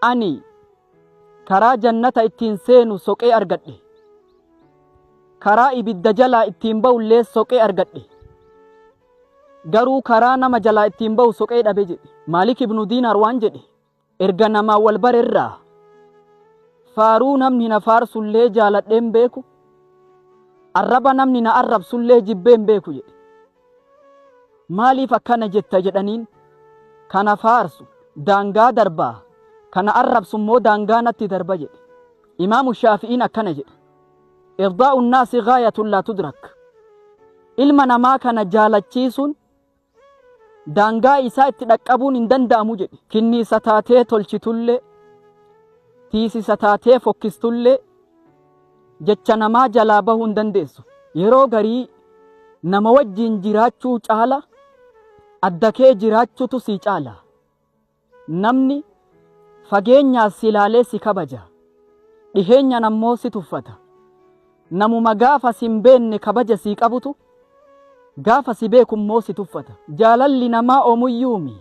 Ani karaa jannata ittiin seenu soqee argadhe, karaa ibidda jalaa ittiin ba'ullee soqee argadhe, garuu karaa nama jalaa ittiin ba'u soqee dhabe jedhe. Maalik ibnu Diinaar waan jedhe, erga namaa wal barerraa faaruu namni na faarsullee jaaladheen beeku, arraba namni na arrabsullee jibbeen beeku jedhe. Maaliif akkana jetta jedhaniin, kana faarsu daangaa darbaa, kana arrabsu immoo daangaa natti darba jedhe. Imaamu Shaafi'iin akkana jedhe, irdaa'u nnaasi gaayatun laa tudrak. Ilma namaa kana jaalachiisuun daangaa isaa itti dhaqqabuun hin danda'amu jedhe. Kinniisa taatee tolchitullee, tiisisa taatee fokkistullee, jecha namaa jalaa bahuu hin dandeessu. Yeroo garii nama wajjiin jiraachuu caala adda kee jiraachuutu sii caala. Namni fageenyaa si ilaalee si kabaja, dhiheenyaan ammoo si tuffata. Namuma gaafa si hin beekne kabaja sii qabutu gaafa si beeku immoo si tuffata. Jaalalli namaa omuyyuumi.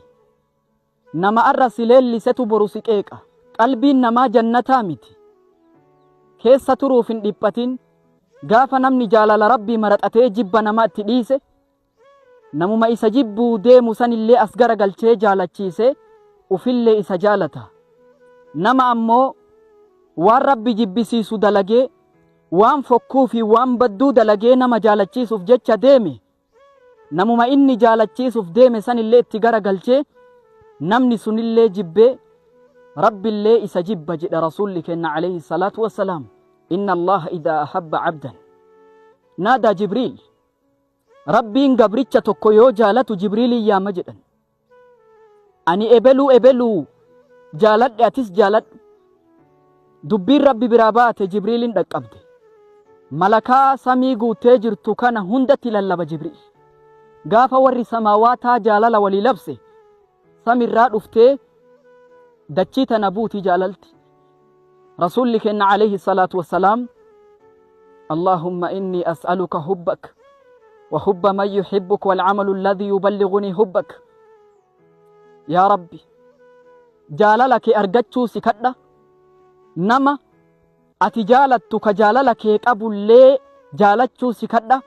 Nama arra si leellisetu boru si qeeqa. Qalbiin namaa jannataa miti. Keessa turuuf hin dhiphatin. Gaafa namni jaalala Rabbii maraxatee jibba namaa itti dhiise, namuma isa jibbuu deemu sanillee as garagalchee jaalachiisee ufillee isa jaalata. Nama ammoo waan Rabbi jibbisiisu dalagee, waan fokkuu fi waan badduu dalagee nama jaalachiisuuf jecha deeme, namuma inni jaalachiisuuf deeme sanillee itti garagalchee namni sunillee jibbee Rabbillee isa jibba jedha Rasuulli kenna alayhi salaatu wassalaam. Inna Allaha idhaa ahabba abdan naadaa Jibriil. Rabbiin gabricha tokko yoo jaalatu Jibriilin yaama jedhan. Ani ebeluu ebeluu jaaladhe, atis jaaladhu. Dubbiin Rabbi biraa baate Jibriilin dhaqqabde. Malakaa samii guuttee jirtu kana hundatti lallaba Jibriil. Gaafa warri samaawaataa jaalala walii labse, samirraa dhuftee dachii tana buuti jaalalti. Rasuulli kenna alayhi salaatu wassalaam, Allahumma inni as'aluka hubbak wa hubba man yuhibbuk wal amalu alladhi yuballighuni hubbak. Yaa Rabbi, jaalala kee argachuu si kadha, nama ati jaalattu ka jaalala kee qabullee jaalachuu si kadha,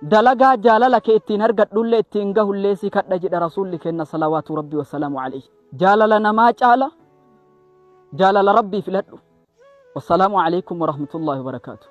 dalagaa jaalala kee ittiin argadhullee ittiin gahullee si kadha jedha Rasuulli kenna salawaatu Rabbi wasalaamu alayhi. Jaalala namaa caala jaalala Rabbii filadhu. Wassalaamu alaykum warahmatullaahi wabarakaatu.